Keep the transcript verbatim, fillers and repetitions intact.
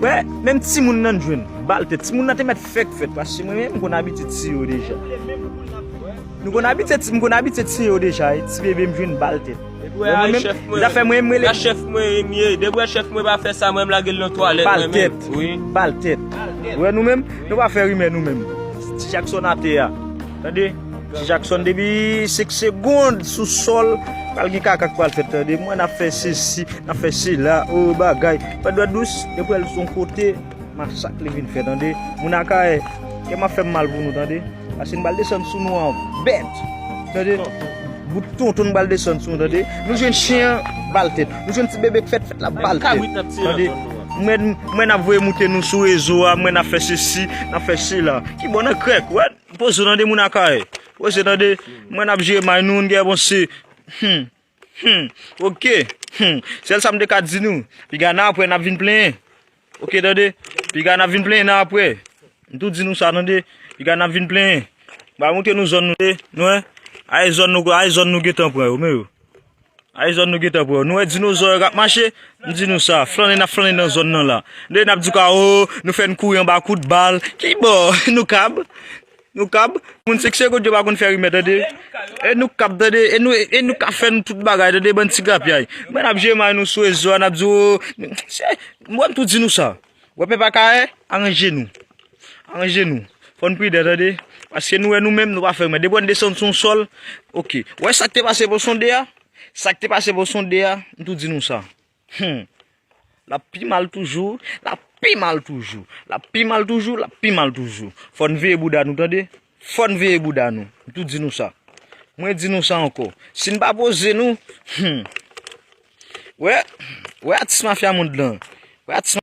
Wè, menm timoun nan jwenn bal tèt. Timoun nan te mèt fèk fèt, paske mwen menm m konn abitye tiye yo deja. Nou konn abitye, m konn abitye tiye yo deja, e ti bebe m jwenn bal tèt. Epi wè, ay, chèf mwen, zafè mwen, m rele chèf mwen, m ye. Depi wè chèf mwen pa fè sa, mwen m lage l nan twalèt, mwen menm. Bal tèt. Wi. Bal tèt. Wè, nou menm, nou pa fè rimè nou menm. Ti Jackson atè a. Tande? Ti Jackson depi senk segonn sou sòl, pral gen kaka k pral fèt, tande? Mwen n ap fè sesi, n ap fè sela, o bagay. Fè dwèt dous, depi l son kote, masak li vin fè, tande? Moun Akayè, kè m ap fè m mal pou nou, tande? Paske n pral desann sou nou an bèt, tande? Bout tonton n pral desann sou nou, tande? Nou jwenn chen an, bal tèt. Nou jwenn ti bebe k fèt fèt la, bal tèt, tande? Mwen, mwen n ap voye moute nou sou rezo a, mwen n ap fè sesi, n ap fè sela. Ki bon nan krèk, wè? Poze tande moun Akayè. Poze tande. Mwen n ap jere may nou, n gen panse. Hmm. Hmm. Oke. Hmm. Sèl sa m te ka di nou. Piga nan apre n ap vin plenyen. Oke, tande. Piga n ap vin plenyen nan apre. M tou di nou sa, tande. Piga n ap vin plenyen. Ba montre nou zòn nou, tande. Nou wè. Ay zòn nou, ay zòn nou gentan pran yo, men yo. Ay zòn nou gentan pran. Nou wè dinozò yo k ap mache? M di nou sa, flannen n ap flannen nan zòn nan la. Lè n ap di ka, o, nou fè n kouri anba kout bal. Ki bò? Nou kab? Nou kab? Moun senk segonn yo pa konn fè rimè, tande? E nou kab, tande? E nou, e nou ka fè nou tout bagay, tande? Bann ti grapyay. Mwen n ap jere may nou sou rezo a, n ap di, o, se, mwen m tou di nou sa. Wè pèp Akayè, aranje nou. Aranje nou. Fò n pridan, tande? Paske nou wè nou menm, nou pa fè rimè. Depi wè n desann sou yon sòl, oke. Wè sa k te pase pou sonde a? Sa k te pase pou sonde a, m tou di nou sa. Hmm. L ap pi mal toujou, l ap pi mal toujou, l ap pi mal toujou, l ap pi mal toujou. Fò n veye bouda nou, tande? Fò n veye bouda nou. M tou di nou sa. Mwen di nou sa ankò. Si n pa poze nou, hmm. Wè, wè atis mafya mond lan. Wè atis